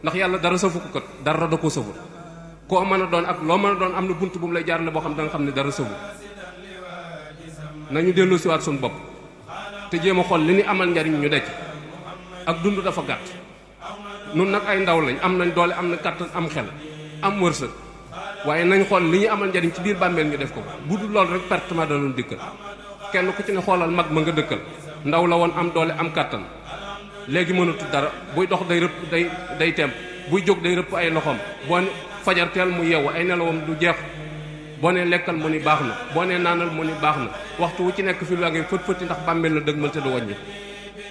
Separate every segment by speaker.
Speaker 1: ndax yàlla dara safu ko kat dara da ko safut koo mën a doon ak loo mën a doon am na bunt bu mu lay jaarale boo xam da nga xam ne dara safut nañu dellu siwaat suñu bopp te jéem a xool li ñu amal njariñ ñu decc ak dund dafa gàtt nun nag ay ndaw lañ am nañ doole am na kàttan am xel am wërsëg waaye nañ xool li ñu amal njariñ ci biir bàmmeel ñu def ko bu dul loolu rek pertement da doon dikkal kenn ku ci ne xoolal mag ma nga dëkkal ndaw la woon am doole am kàttan léegi mënatu dara buy dox day rëpp day temp buy jóg day rëpp ay loxoom boo ne fajar teel mu yeewu ay nelawam du jeex boo ne lekkal mu ni baax na boo ne naanal mu ni baax na waxtu wu ci nekk fi la ngay fët fëti ndax bàmmeel la dëgmal te du wàññi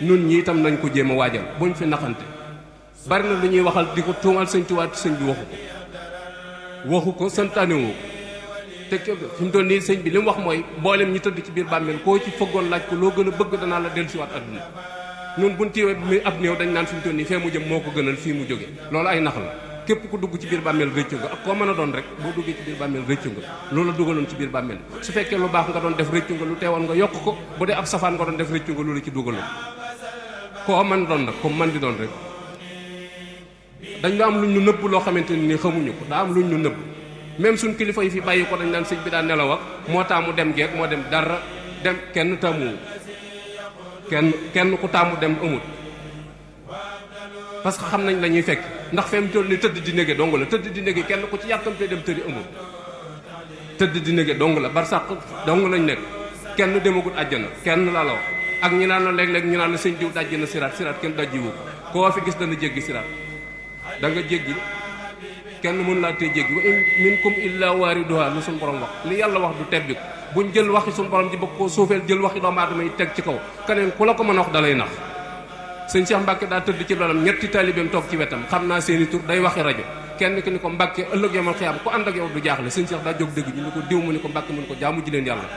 Speaker 1: nun ñi itam nañ ko jéem a waajal buñ fi naxante bari na lu ñuy waxal di ko tuumal sëñ Tuubaa sëñ bi waxu ko santanewu ko te fi mu toll nii sëñ bi li mu wax mooy mboolem ñi tëdd ci biir bàmmeel koo ci fëggoon laaj ko loo gën a bëgg danaa la dellusiwaat adduna nun buñ tiiwee mi ab néew dañ naan fi mu toll nii fee mu jëm moo ko gënal fii mu jóge loolu ay nax la képp ku dugg ci biir bàmmeel rëccu nga ak koo mën a doon rek boo duggee ci biir bàmmeel rëccu nga loolu la dugaloon ci biir bàmmeel su fekkee lu baax nga doon def rëccu nga lu teewoon nga yokk ko bu dee ab safaan nga doon def rëccu nga loolu ci dugaloon koo mën doon nag comme man di doon rek dañ am luñ ñu nëbb loo xamante ni xamuñu ko daa am luñ ñu nëbb même suñ kilifa yi fi bàyyi ko dañ naan sëñ bi daa nelaw ak moo taamu dem geeg moo dem dara dem kenn taamu kenn ku taamu dem amul parce que xam nañ la ñuy fekk ndax fem toll ni tëdd di nége dong la tëdd di nége kenn ku ci yàkkamtee dem tëri amul tëdd di nége dong la bar sàq dong lañ nekk kenn demagut àjjana kenn laa la wax ak ñi naan la léeg-léeg ñu naan la sëñ diw dajji na siraat kenn dajjiwu ko koo fi gis dana jéggi siraat da nga jéggi kenn mën laa tee jéggi wa in minkum illa waariduha lu suñu borom wax li yàlla wax du tebbi buñ jël waxi suñu borom ji bëgg koo suufeel jël waxi doomu aadama yi teg ci kaw keneen ku la ko mën a wax dalay nax sëñ Cheikh Mbacke daa tëdd ci loolu ñetti taalibeem toog ci wetam xam naa seeni tur day waxi rajo kenn ki ni ko Mbacke ëllëg yomal xiyaam ku ànd ak yow du jaaxle sëñ Cheikh daa jóg dëgg ñu ni ko diw mu ni ko Mbacke mu ni ko jaamu ji leen yàlla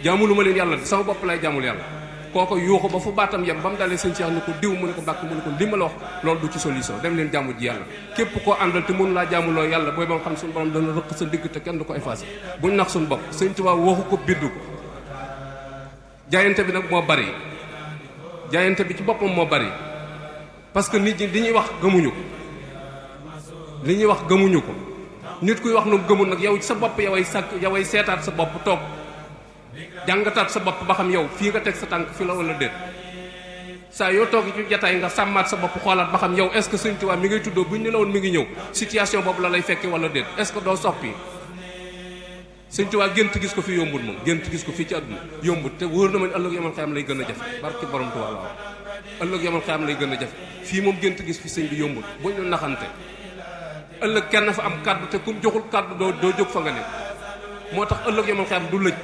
Speaker 1: jaamu lu ma leen yàlla sama bopp lay jaamul yàlla kooko yuuxu ba fu baatam yem ba mu dalee sëñ Cheikh ni ko diw mu ni ko Mbacke mu ni ko li ma la wax loolu du ci solution dem leen jaamu ji yàlla képp koo àndal te mënu laa jaamuloo yàlla booy ba nga xam suñu borom dana rëq sa digg te kenn du ko effacé buñ nax suñu bopp sëñ Tuubaa waxu ko biddu ko jaayante bi nag moo bari jaayante bi ci boppam moo bari parce que nit ñi li ñuy wax gëmuñu ko li ñuy wax gëmuñu ko nit kuy wax nu gëmul nag yow sa bopp yoway seetaat sa bopp toog jàngataat sa bopp ba xam yow fii nga teg sa tànk fi la wala déet saa yoo toog ci jataay nga sàmmaat sa bopp xoolaat ba xam yow est-ce que Sëñ Tuubaa mi ngay tuddoo buñ ne la woon mi ngi ñëw situation boobu la lay fekke wala déet est-ce que doo soppi Sëñ Tuubaa gént gis ko fi yombul moom gént gis ko fii ci àdduna yombul te wóor na ma ne ëllëg yamal xayam lay gën a jafe barki borom Tuubaa waaw ëllëg yamal xayam lay gën a jafe fii moom gént gis fi sëñ bi yombul buñ ñu naxante ëllëg kenn fa am kàddu te kum joxul kàddu doo jóg fa nga ne moo tax ëllëg yamal xayam du lëj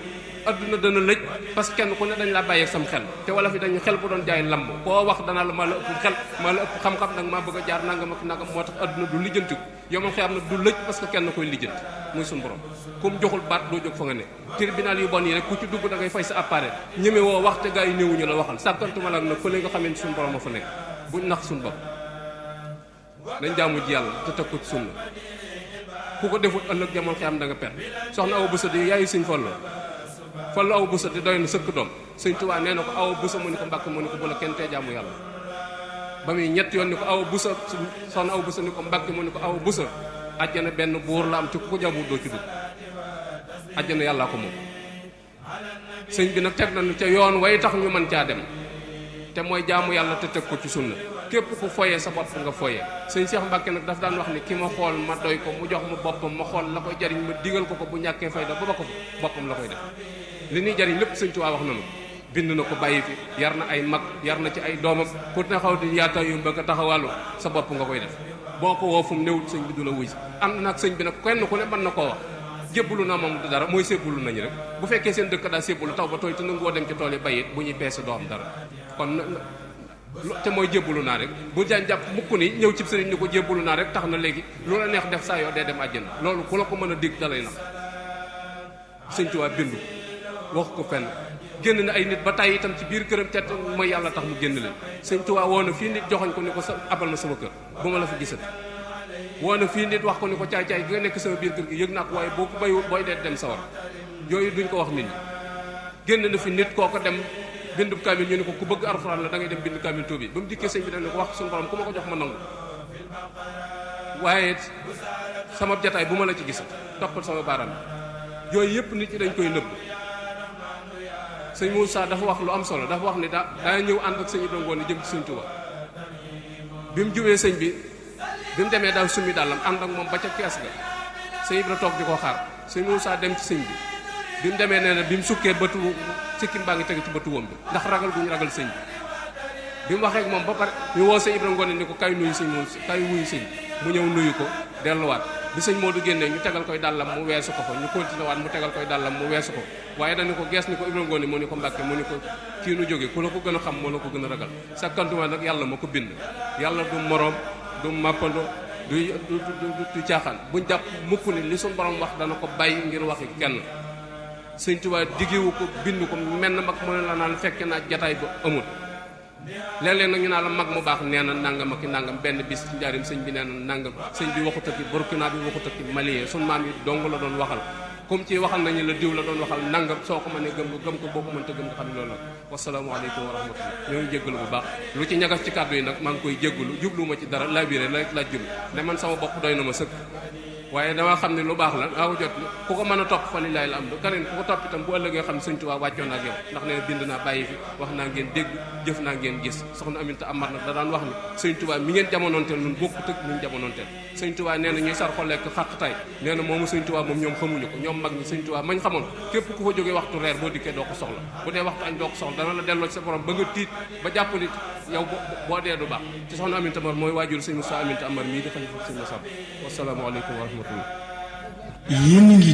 Speaker 1: adduna dana lëj parce que kenn ku ne dañ laa bàyyeeg sam xel te wala fi dañu xel bu doon jaay lamb koo wax danaa la maa la ëpp xel maa la ëpp xam-xam nag maa bëgg a jaar nangam ak nangam moo tax adduna du lijjantiku yomal xayam nag du lëj parce que kenn koy lijjanti muy suñu borom kum joxul baat doo jóg fa nga ne tribunal yu bon yi rek ku ci dugg da ngay fay sa appareil ñeme woo wax te gaa yi néewuñu la waxal sàkkantuma la nag fële nga xamee suñu borom a fa nekk buñ nax suñu bopp nañ jaamu ji yàlla te teg ko ci sunna ku ko deful ëllëg jamono xiyam da nga perte soxna Awa Bousso di yaayu sëñ Fallu Awa Bousso di doy na sëkk doom sëñ Tuubaa nee na ko Awa Bousso mu ni ko Mbàkke mu ni ko bu la kenn tee jaamu yàlla ba muy ñett yoon ni ko Awa Bousso soxna Awa Bousso ni ko Mbàkke mu ni ko Awa Bousso àjjana benn buur la am te ku ko jaamu doo ci dugg àjjana yàllaa ko moom sëñ bi nag teg nañu ca yoon way tax ñu mën caa dem te mooy jaamu yàlla te teg ko ci sunna képp ku foyee sa bopp nga foyee sëñ Cheikh Mbacke nag daf daan wax ni ki ma xool ma doy ko mu jox ma boppam ma xool la koy jariñ ma digal ko bu ñàkkee fayda ba ko fa boppam la koy def li ñuy jariñ lépp sëñ Tuubaa wax na ma bind na ko bàyyi fi yar na ay mag yar na ci ay doomam ku taxaw di yaata yu bëgg a taxawàllu sa bopp nga koy def boo ko woo fu mu néewul sëñ bi du la wuy si am na nag sëñ bi nag kenn ku ne mën na koo wax jébbalu na moom du dara mooy sébbalu nañu rek bu fekkee seen dëkk daa sébbalu taw ba tooy te nangoo dem ci tool yi bayit bu ñuy peese doo am dara kon te mooy jébbalu naa rek bu jaan jàpp mukk ni ñëw cib sëriñ ni ko jébbalu naa rek tax na léegi lu la neex def saa yoo dee dem àjjana loolu ku la ko mën a dig dalay nax sëñ Tuubaa bindu wax ko fenn génn na ay nit ba tàyyi itam ci biir këram te mooy yàlla tax mu génn leen sëñ Tuubaa woo na fii nit joxoñ ko ni ko sa abal ma sama kër bu ma la fa gisati woo na fii nit wax ko ni ko caay-caay gi nga nekk sama biir kër gi yëg naa ko waaye boo ko bayu booy dee dem sawar yooyu duñ ko wax nit ñi génn na fi nit kooko dem bindub kaamil ñu ne ko ku bëgg alxuraan la da ngay dem bind kaamil tuubi ba mu dikkee sëñ bi dañ ne ko wax suñu borom ku ma ko jox ma nangu waaye sama jataay bu ma la ci gis toppal sama baaraam yooyu yëpp nit ñi dañ koy nëbb. sëñ Moussa dafa wax lu am solo dafa wax ni daa ñëw ànd ak sëñ Ibra Ngoone jëm ci sëñ Tuuba bi mu jubee sëñ bi mu demee daal summi dàllam ànd ak moom ba ca kees ga sëñ Ibra toog di ko xaar sëñ Moussa dem ci sëñ bi mu demee nee na bi mu sukkee bëtu sikkim baa ngi tege ci bëtu wom bi ndax ragal gu ñu ragal sëñ bi mu waxee ak moom ba pare ñu woo sëñ Ibra Ngoone ni ko kay nuyu sëñ Moussa kay wuyu sëñ mu ñëw nuyu ko delluwaat bi sëñ Modou génnee ñu tegal koy dàllam mu weesu ko fa ñu continué waat mu tegal koy dàllam mu weesu ko waaye dañu ko gees ni ko Ibra Ngoone mu ni ko Mbàkke mu ni ko kii nu jóge ku la ko gën a xam moo la ko gën a ragal sakkantuma nag yàlla ma ko bind yàlla du moroom du màppando du caaxaan buñ jàpp mukk ni li suñu borom wax dana ko bàyyi ngir waxi kenn sëñ Tuubaa diggewu ko bind ko menn mag mu ne la naan fekke naa jataay ba amul léeg-léeg nag ñu naa la mag mu baax nee na nangam ak nangam benn bis ci njaarim sëñ bi nee na nangam sëñ bi waxut ak Burkina bi waxut ak Mali sun maam yi dong la doon waxal comme ci waxal nañu la diw la doon waxal nangam soo ko mënee gëm ko boo ko mënta gëm nga xam ne loolu la wasalaamaaleykum wa rahmatullah ñoo ngi jéggalu bu baax lu ci ñagas ci kàddu yi nag maa ngi koy jéggalu jubluwuma ci dara labiré la jublu ne man sama bopp doy na ma sëkk waaye dama xam ne lu baax la daa ko jot ku ko mën a topp fa lillahi alhamdu keneen ku ko topp itam bu ëllëgee xam ne sëñ Tuubaa wàccoon ak yow ndax nee na bind naa bàyyi fi wax naa ngeen dégg jëf naa ngeen gis soxna Aminta Amar nag da daan wax ni sëñ Tuubaa mi ngeen jamonoonteel nun bokkut ak ñun jamonoonteel sëñ Tuubaa nee na ñuy sar xolekk xàqtaay nee na moomu sëñ Tuubaa moom ñoom xamuñu ko ñoom mag ñi sëñ Tuubaa mañ xamoon képp ku fa jógee waxtu reer boo dikkee doo ko soxla bu dee waxtu añ doo ko soxla dana la delloo ci sa borom ba nga tiit ba jàpp ni yow boo dee du baax ci soxna Aminta Amar mooy waajur sëñ Moussa Aminta Amar mii dafa ñu sëñ Moussa wasalaamaaleykum wa rahmatullah
Speaker 2: yéen a ngi